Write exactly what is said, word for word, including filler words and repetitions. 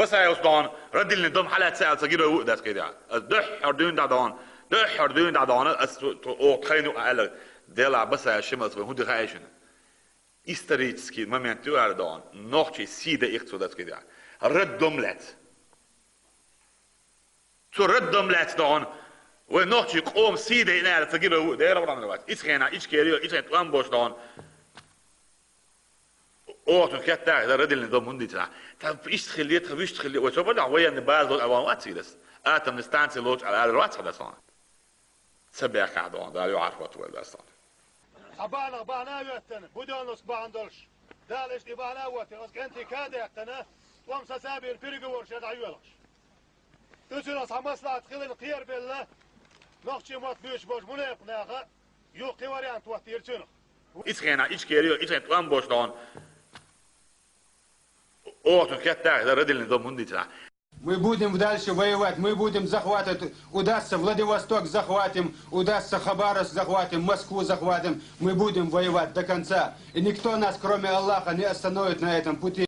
Басаевс дон, родильный дом хьалаьцна аьлла, ца гиро ву дац кхидӀа. Ас дуьххьара дуьйна дӀадон, дуьххьара дуьйна дӀадон, ас ту, ту, оха тхайна юкъа аьлла, Дела, Басаев Шимас вайн хӀун ди хаьий шуна? Исторический момент ю аьлла дон, нохчий сий даь ихцо дац кхидӀа. Роддом лаьц. Цу роддом лаьц дон, вай нохчий къом сий дайна аьлла, ца гиро ву, Дела, варамна вац. Ицхена, ичкери, ицхена тӀом бош дон. Оха цун кеттагӀа дар родильный дом хӀунда дийцина? Тха иштта хилли, тха вуьшта хилли, вай цо бадахь военный база лоцу аьлла вац хилас. Атомный станция лоцу аьлла вац хадасан. Ца бехкахь дон, Дала юхьархот вай дарсан. Хьа бахьанах бахьана а йоьттана, Будённовск бахьана долуш. Дала иштта и бахьана а воттина, оцу кӀентий ка а даьккхина, тӀом сацабийна переговораш яр дӀайоьлхуш. Цуьнан цхьа маслахьат хилина кхерабелла, нохчийн мотт буьйцуш болчу мунепакъ наха юха кхин вариант хӀоттийра цуьнах. Ицхена, ичкери, ицхена тӀом бош дон. Оха цун кеттагӀа дар родильный дом хӀунда дийцина? Мы будем дальше воевать, мы будем захватывать, удастся Владивосток захватим, удастся Хабаровск захватим, Москву захватим, мы будем воевать до конца. И никто нас, кроме Аллаха, не остановит на этом пути.